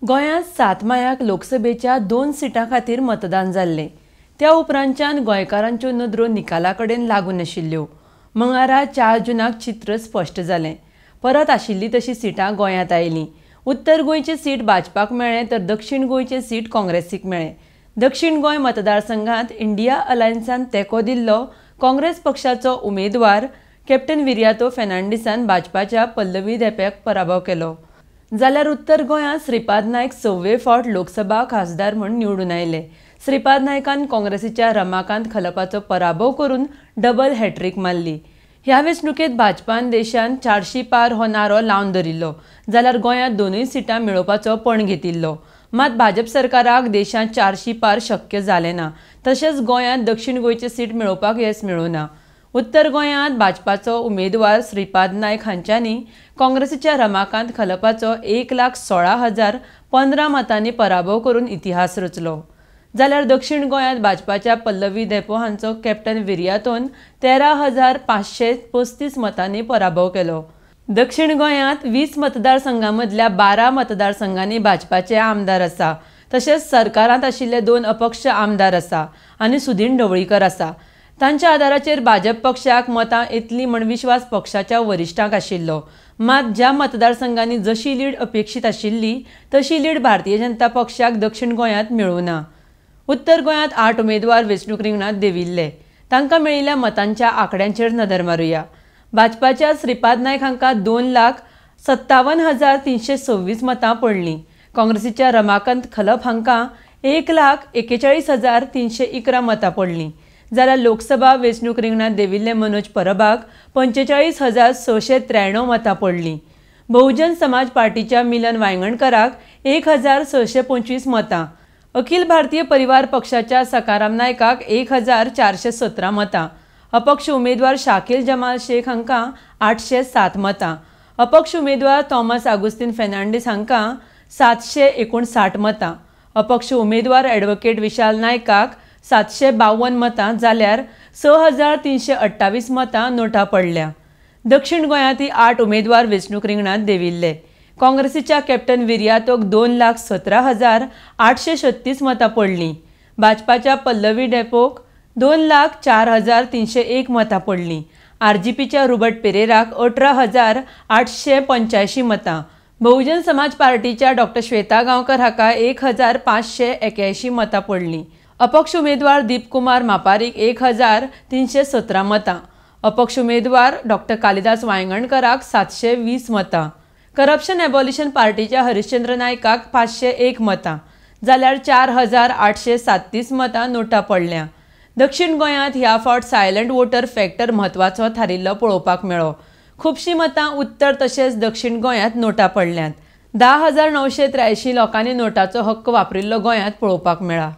गोंयांत 7 मायाक लोकसभेच्या 2 सिटां खातीर मतदान जाल्लें. त्या उपरांतच्यान गोंयकारांच्यो नदरो निकाला कडेन लागून आशिल्ल्यो. मंगळारा 4 जूनाक चित्र स्पश्ट जालें. परत आशिल्ली तशी सिटां गोंयांत आयलीं. उत्तर गोंयची सीट भाजपाक मेळ्ळें तर दक्षिण गोंयचें सीट काँग्रेसीक मेळ्ळें. दक्षिण गोंय मतदारसंघात इंडिया अलायन्सान तेंको दिल्लो काँग्रेस पक्षाचो उमेदवार कॅप्टन विरियातो फेर्नांडीसान भाजपाच्या पल्लवी धेंप्याक पराभव केलो. जाल्यार उत्तर गोंयांत श्रीपाद नायक 6वे फावट लोकसभा खासदार म्हूण निवडून आयले. श्रीपाद नायकान काँग्रेसीच्या रमाकांत खलपाचो पराभव करून डबल हॅट्रीक मारली. ह्या वेंचणुकेंत भाजपान देशांत 400 पार हो नारो लावन धरिल्लो, जाल्यार गोंयांत 2 सिटां मेळोवपाचो पण घेतिल्लो. मात भाजप सरकाराक देशांत 400 पार शक्य जालें ना. तशेंच गोंयांत दक्षिण गोंयची सीट मेळोवपाक येस मेळूं ना. उत्तर गोंयांत भाजपाचो उमेदवार श्रीपाद नायक हांच्यांनी काँग्रेसीच्या रमाकांत खलपाचो 1,16,015 मतांनी पराभव करून इतिहास रचलो. जाल्यार दक्षिण गोंयांत भाजपाच्या पल्लवी धेंपो हांचो कॅप्टन विरियातोन 13,535 मतांनी पराभव केलो. दक्षिण गोंयांत 20 मतदारसंघांमदल्या 12 मतदारसंघांनी भाजपाचे आमदार आसा. तशेंच सरकारांत आशिल्ले 2 अपक्ष आमदार आसा आनी सुदीन ढवळीकर आसा. तांच्या आदाराचेर भाजप पक्षाक मतां येतली म्हण विश्वास पक्षाच्या वरिश्ठांक आशिल्लो. मात ज्या मतदारसंघांनी जशी लीड अपेक्षीत आशिल्ली तशी लीड भारतीय जनता पक्षाक दक्षिण गोंयांत मेळूं ना. उत्तर गोंयांत 8 उमेदवार वेंचणूक रिंगणांत देंविल्ले. तांकां मेळिल्ल्या मतांच्या आंकड्यांचेर नदर मारुया. भाजपाच्या श्रीपाद नायक हांकां 2,57,326 मतां पडलीं. काँग्रेसीच्या रमाकांत खलप हांकां 1,41,311 मतां पडलीं. जाल्यार लोकसभा वेंचणूक रिंगणांत देंविल्ले मनोज परबाक 45,693 मतां पडलीं. बहुजन समाज पार्टीच्या मिलन वायंगणकराक 1,625 मतां, अखिल भारतीय परिवार पक्षाच्या सकाराम नायकाक 1,417 मतां, अपक्ष उमेदवार शाकील जमाल शेख हांकां 807 मतां, अपक्ष उमेदवार थॉमस आगुस्तीन फेर्नांडीस हांकां 759 मतां, अपक्ष उमेदवार ॲडव्होकेट विशाल नायकाक 752 मतां, जाल्यार 6,328 मतां नोटा पडल्या. दक्षिण गोंयांतय 8 उमेदवार वेंचणूक रिंगणांत देंविल्ले. काँग्रेसीच्या कॅप्टन विरियातोक 2,17,836 मतां पडलीं. भाजपाच्या पल्लवी धेंपोक 2,04,301 मतां पडलीं. आरजीपीच्या रुबर्ट पेरेराक 18,885 मतां, बहुजन समाज पार्टीच्या डॉक्टर श्वेता गांवकर हाका 1,581 मतां पडलीं. अपक्ष उमेदवार दीपकुमार मापारीक 1,317 मतां, अपक्ष उमेदवार डॉक्टर कालिदास वायंगणकराक 720 मतां, करप्शन एबॉलिशन पार्टीच्या हरिश्चंद्र नायकाक 501 मतां, जाल्यार 4,837 मतां नोटा पडल्या. दक्षिण गोंयांत ह्या फावट सायलंट वोटर फॅक्टर म्हत्वाचो थारिल्लो पळोवपाक मेळ्ळो. खुबशीं मतां उत्तर तशेंच दक्षिण गोंयांत नोटा पडल्यांत. 10,983 लोकांनी नोटाचो हक्क वापरिल्लो गोंयांत पळोवपाक मेळ्ळा.